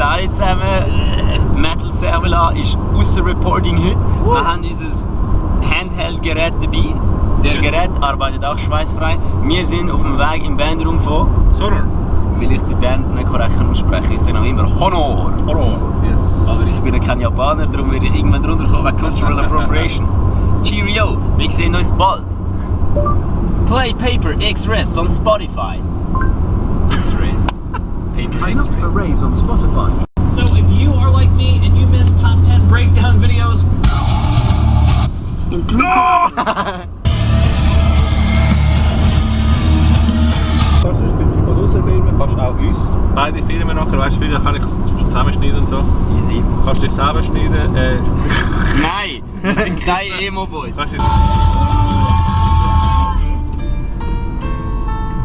alle zusammen. Metal Servola ist außer Reporting heute. Wir haben unser Handheld-Gerät dabei. Der Gerät arbeitet auch schweißfrei. Wir sind auf dem Weg im Bandraum von Sonor. Weil ich die Band nicht korrekt aussprechen kann. Ich sage noch immer Honor. Honor, yes. Aber ich bin kein Japaner, darum werde ich irgendwann drunter kommen wegen Cultural Appropriation. Cheerio, wir sehen uns bald. Play Paper X-Rays on Spotify. X-Rays. Paper Sign up X-Rays. for Rays on Spotify. So if you are like me and you miss top 10 breakdown videos, In 3 Kannst du ein bisschen von draußen filmen, kannst auch uns beide filmen nachher, weißt du, dann kann ich zusammenschneiden und so. Easy. Kannst du dich selber schneiden. Nein, das sind keine Emo-Boys. Kannst du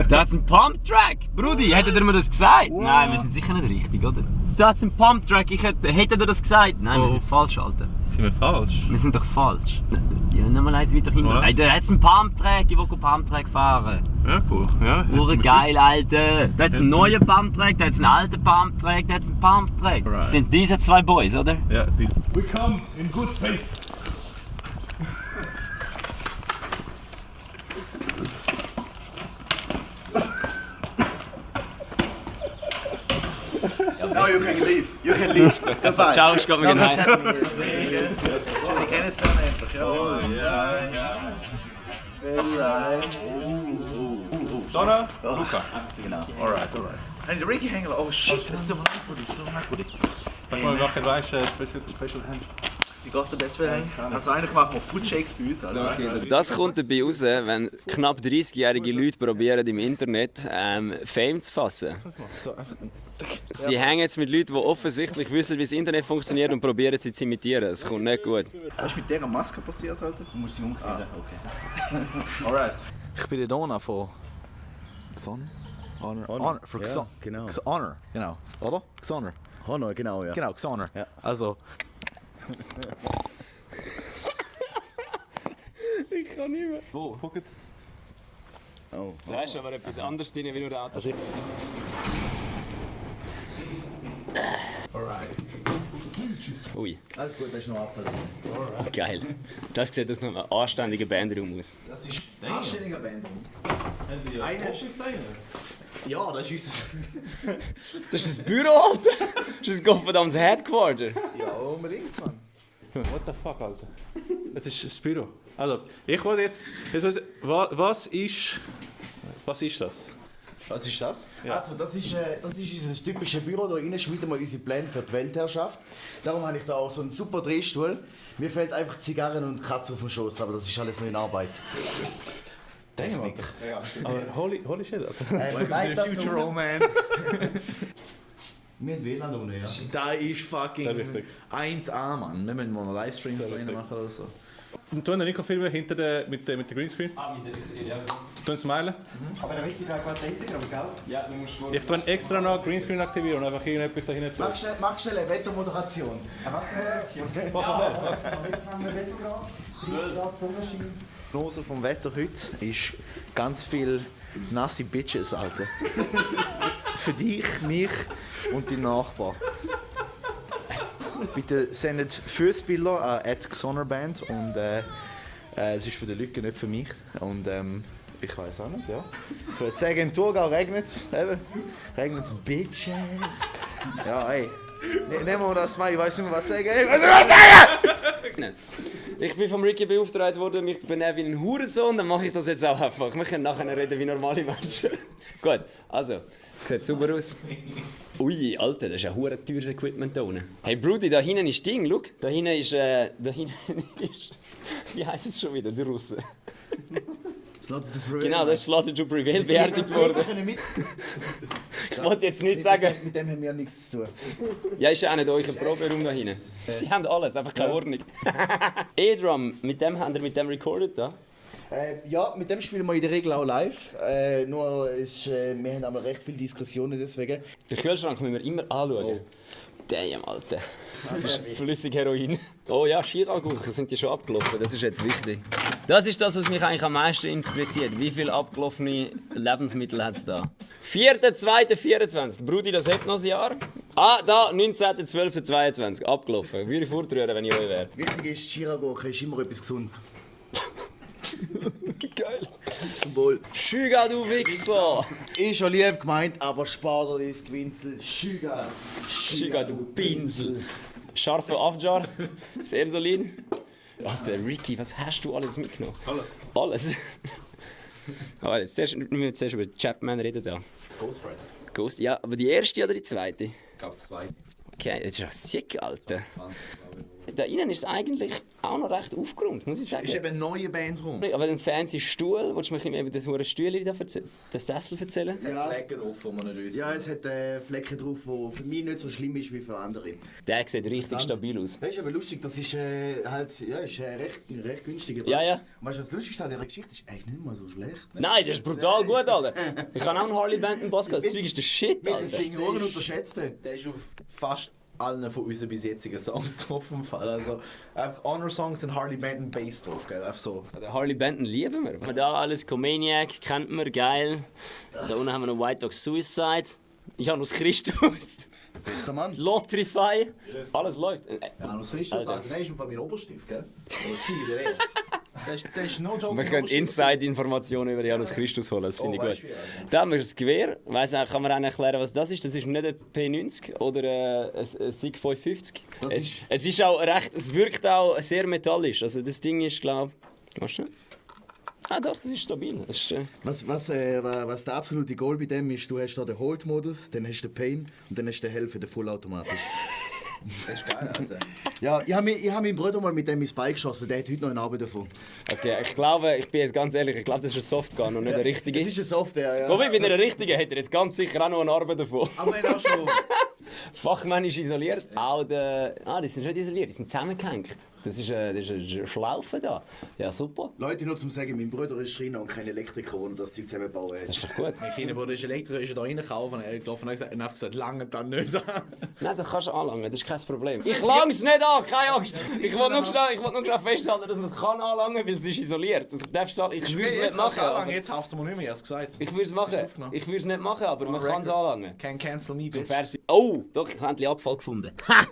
Da hat's einen Pump-Track! Brudi, hättet ihr mir das gesagt? Nein, wir sind sicher nicht richtig, oder? Da hat's einen Pump-Track, hättet ihr das gesagt? Nein, wir sind falsch, Alter. Sind wir falsch? Wir sind doch falsch. Ja, nochmal eins weiter hinten. Hey, da hat's einen Pump-Track, ich will Pump-Track fahren. Ja, cool. Ja, Geil, Alter! Da hat's einen neuen Pump-Track, da hat's einen alten Pump-Track, da hat's einen Pump-Track. Right. Das sind diese zwei Boys, oder? Ja, die. We come in good faith. No, you can leave. You can leave. Goodbye. Ciao, ich komm mir rein. Schöne Kennenlernen endlich. Jawohl. Ja, ja. Donna? Luca. Genau. Alright. En de Ricky Hengel. Oh shit, das ist so leid, Buddy. So leid, Buddy. Sag mal, nachher weißt du, Special Hand. Wie geht der beste Heng? Also eigentlich machen wir Foodshakes bei uns. Also. Das kommt dabei raus, wenn knapp 30-jährige Leute probieren im Internet Fame zu fassen. Sie hängen jetzt mit Leuten, die offensichtlich wissen, wie das Internet funktioniert und probieren sie zu imitieren. Das kommt nicht gut. Was ist mit dieser Maske passiert, Alter? Du musst sie umkehren. Okay. Alright. Ich bin der Dona von Xon. Honor. Für Ja, Xon. genau. Honor, genau. Oder? Xonor. Honor, genau, ja. Genau, Xonor. Ja. Also, Wo? Guckt. Oh. Da ist aber etwas anderes drin, wie nur der Auto. Alright. Ui, Alles gut, da ist noch Apfel. geil. Das sieht aus einem anständigen Bandraum aus. Das ist ein anständiger Band. Eine. Ja, das ist unser... Das ist ein Büro, Alter! Das ist ein gottverdammtes Headquarter. Ja, unbedingt, Mann. What the fuck, Alter? Das ist das Büro. Also, ich wollte jetzt was ist das? Was ist das? Ja. Also, das ist unser typisches Büro. Da innen schmieden wir unsere Pläne für die Weltherrschaft. Darum habe ich da auch so einen super Drehstuhl. Mir fehlt einfach Zigarren und Katze auf dem Schoß, aber das ist alles noch in Arbeit. Technik. Aber holy shit, Alter. Nein, das Future noch- Old Man. Wir haben WLAN da unten, ja. Da ist fucking Sehr wichtig. 1A, Mann. Wir müssen mal Livestreams Sehr da rein wichtig. machen oder so. Und du Nico filmen hinter mit der Greenscreen. Ah, mit der ja. Du smilen. Aber eine wichtige Qualität, aber gell? Ja, du musst vor. Ich tue extra noch Greenscreen aktivieren und einfach irgendetwas da hinten tun. Mach schnell eine Wettermoderation. Die Prognose vom Wetter heute ist ganz viel nasse Bitches, Alter. Für dich, mich und die Nachbarn. Bitte sendet Füßbilder an @xonerband und es ist für die Leute, nicht für mich. Und ich weiß auch nicht, ja. Ich würde sagen, im Thurgau regnet es. Regnet es Bitches. Ja, ey. Nehmen wir das mal, ich weiß nicht mehr was sagen. Ey, was soll ich sagen? Ich bin vom Ricky beauftragt worden, mich zu benehmen wie ein Hurensohn, dann mache ich das jetzt auch einfach. Wir können nachher reden wie normale Menschen. Gut, also, sieht super aus. Ui, Alter, das ist ein hure teures Equipment da unten. Hey Brudi, da hinten ist Ding, schau. Da hinten ist, wie heisst es schon wieder, die Russen? Genau, das ist Slaughter to Prevail beerdigt worden. Ich wollte jetzt nicht sagen... Mit dem haben wir nichts zu tun. Ja, ist ja auch nicht euer Proberaum da hinten. Sie haben alles, einfach keine Ordnung. E-Drum, mit dem haben wir mit dem recorded da? Ja, mit dem spielen wir in der Regel auch live. Nur wir haben aber recht viele Diskussionen deswegen. Den Kühlschrank müssen wir immer anschauen. Damn, Alter. Das ist flüssig Heroin. Oh ja, Skiragurken sind die schon abgelaufen, das ist jetzt wichtig. Das ist das, was mich eigentlich am meisten interessiert. Wie viele abgelaufene Lebensmittel hat es da? 4.2.24. Brudi, das hat noch ein Jahr. Ah, da, 19.12.22. Abgelaufen. Würde ich fortrühren, wenn ich euch wäre. Wichtig ist, Skiragurken ist immer etwas gesund. Geil. Zum Wohl. Schüga, du Wichser. Ist schon lieb gemeint, aber spar dir das Gewinzel. Schüga. Schüga, du Pinsel. Scharfer Afjar. Sehr solid. Alter, Ricky, was hast du alles mitgenommen? Alles? Aber jetzt wir müssen zuerst über Chapman reden da. Ghostwriter. Ghost, ja, aber die erste oder die zweite? Ich glaube, das zweite. Okay, das ist ja sick, Alter. 20, glaube ich. Da innen ist es eigentlich auch noch recht aufgeräumt, muss ich sagen. Ist eben eine neue Band rum. Aber ein fancy Stuhl, willst du mir über das hure Stühle da den Sessel erzählen? Es hat Flecken drauf, die man nicht wissen. Ja, es hat Flecken drauf, die für mich nicht so schlimm ist wie für andere. Der sieht richtig stabil aus. Das ist aber lustig, das ist halt ja, ist, recht günstiger. Ja, ja. Und weißt du, was lustig ist an dieser Geschichte? Ist eigentlich nicht mal so schlecht. Nein, das ist brutal gut, Alter. Ich kann auch einen Harley Benton Bass gehen. Das Zeug ist der Shit, Mit das Alter. Ding hoch unterschätzt. Der ist auf fast allen von unseren bis jetzigen Songs drauf im Fall. Also einfach Honor-Songs und Harley Benton Bass drauf, gell? Einfach so. Den Harley Benton lieben wir. Da alles Comaniac, kennt man, geil. Da unten haben wir noch White Dog Suicide. Ich habe noch das Christus. Bester Mann. Lotrify. Alles läuft. Janus Christus, Alter. der ist von meinem Oberstift, gell? Oder Ziel, der das ist no joke. Wir können Inside-Informationen über Janus Christus holen, das finde ich weißt gut. du wie, Alter. Da haben wir das Gewehr. Kann man auch erklären, was das ist? Das ist nicht ein P90 oder ein SIG 550. Es ist auch recht, es wirkt auch sehr metallisch. Also das Ding ist, glaube ich... Weißt du? Ah doch, das ist stabil. Das ist, Was der absolute Goal bei dem ist, du hast da den Hold-Modus, dann hast du den Pain und dann hast du den Hell für den Vollautomatisch. Das ist geil, Alter. Ja, ich hab meinen Bruder mal mit dem ins Bein geschossen, der hat heute noch eine Arbeit davon. okay, ich glaube, ich bin jetzt ganz ehrlich, ich glaube, das ist ein Softgun und nicht der richtige. Das ist ein Software, ja. Wobei, wenn er ein richtiger hätte er jetzt ganz sicher auch noch eine Arbeit davon. Aber wir haben auch schon... Fachmännisch isoliert. Auch der... Ah, die sind nicht isoliert, die sind zusammengehängt. Das ist eine Schlaufe da. Ja, super. Leute, nur zum sagen, mein Bruder ist Schreiner und kein Elektriker, der das Zeug zusammenbauen hat. Das ist doch gut. Mein Kinderbruder ist Elektriker, ist da reingekauft und er hat gelaufen und hat einfach gesagt, lange dann nicht an. Nein, das kannst du anlangen, das ist kein Problem. Ich lange es nicht an, keine Angst. Ich will nur schnell festhalten, dass man es kann anlangen, weil es ist isoliert. Das darfst du, ich würde es nicht machen. Aber Jetzt haften wir nicht mehr, hast du gesagt. ich würde es machen. Ich würde es nicht machen, aber man kann es anlangen. Can cancel me, Zum bitch. Fernsehen. Oh, doch, ich habe endlich Abfall gefunden. Ha!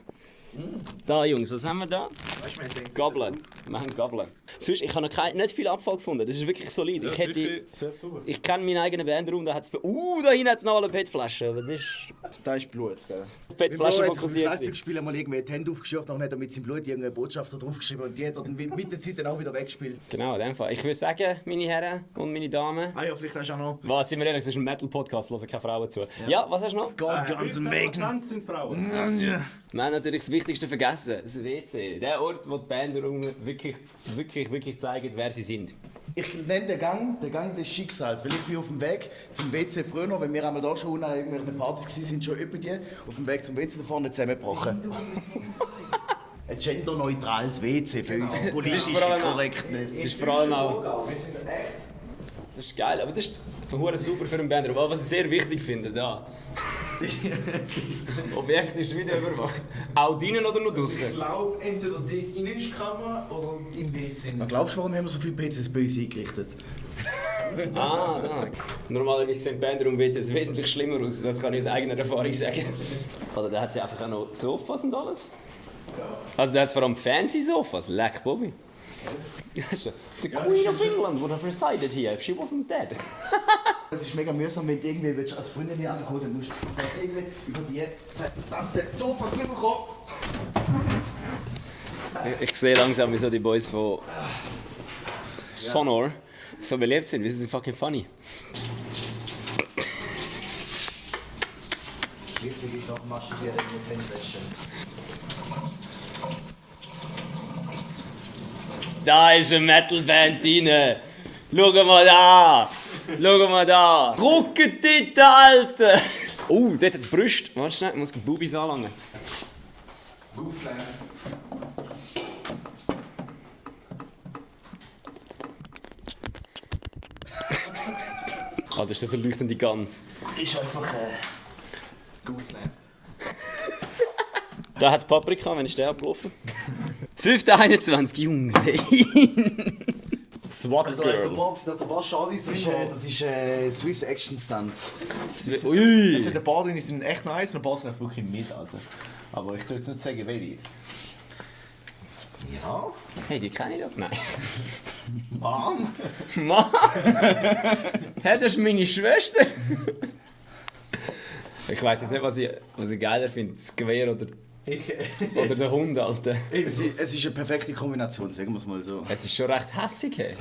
Da, Jungs, was haben wir da? Gabeln. Wir haben Gabeln. Sonst, ich habe noch nicht viel Abfall gefunden. Das ist wirklich solid. Ich kenne meinen eigenen Bandraum, da hat es... da hinten hat es noch eine PET-Flasche. Aber das ist... Da ist Blut, gell? PET-Flasche Mein Bruder fokussiert. hat das Spiel einmal irgendwie die Hände aufgeschürft, dann hat er mit seinem Blut irgendeine Botschaft da draufgeschrieben und die hat er dann mit der Zeit dann auch wieder weggespielt. Genau, in dem Fall. Ich würde sagen, meine Herren und meine Damen... Ah ja, vielleicht hast du auch noch... Was, sind wir ehrlich, es ist ein Metal-Podcast, hören keine Frauen zu. Ja, was hast du noch? Ganz Megan. sind Frauen. Wir haben natürlich das Wichtigste vergessen, das WC. Der Ort, wo die Bander wirklich zeigen, wer sie sind. Ich nenne den Gang des Schicksals, weil ich bin auf dem Weg zum WC früher noch, wenn wir einmal da schon an irgendwelchen Partys waren, sind schon über die auf dem Weg zum WC da vorne zusammengebrochen. Ein genderneutrales WC für unsere politische Korrektness. Das ist vor allem auch... Wir sind echt... Das ist geil, aber das ist verdammt super für einen Bandraum. Aber was ich sehr wichtig finde, da... Objekt ist wieder überwacht. Auch drinnen oder nur draußen? Ich glaube, entweder dort in der Kammer oder im WC. Was glaubst du, warum haben wir so viele PCs bei uns eingerichtet? Ah, da. Normalerweise sehen Bandraum WCs wesentlich schlimmer aus. Das kann ich aus eigener Erfahrung sagen. Oder da hat sie einfach auch noch Sofas und alles. Also da hat es vor allem fancy Sofas. Leck, Bobby. The Queen of England would have resided here if she wasn't dead. Es ist mega mühsam, wenn du irgendwie willst, als Freundin hier ankommen, dann musst du irgendwie über die verdammte Sofas rüberkommen. Ich sehe langsam, wieso die Boys von Sonor so beliebt sind. Sie sind fucking funny. Wichtig ist noch maschinelle Bettwäsche. Da ist eine Metalband rein. Schau mal da. Schau mal da. Ruckentitte, Alter. Dort hat es Brüste. Warte schnell, ich muss die Bubis anlangen. Gooseland. Alter, ist das eine leuchtende Gans? Ist einfach Gooseland. Da hat es Paprika, wenn ist der abgelaufen? 5.21, Jungs. SWAT Also, Girl. das ein paar Charlies ist, das ist Swiss Action Stunts. Ui. Also, die paar drin sind echt nice und ein paar sind echt wirklich mit, Alter. Aber ich tue jetzt nicht sagen, welche. Ja. Hey, die kenne ich doch. Nein. Mann! Mann! Hey, das ist meine Schwester! Ich weiss jetzt nicht, was ich geiler finde, das Gewehr oder der Hund, Alter. Es ist eine perfekte Kombination, sagen wir es mal so. Es ist schon recht hässig, hey.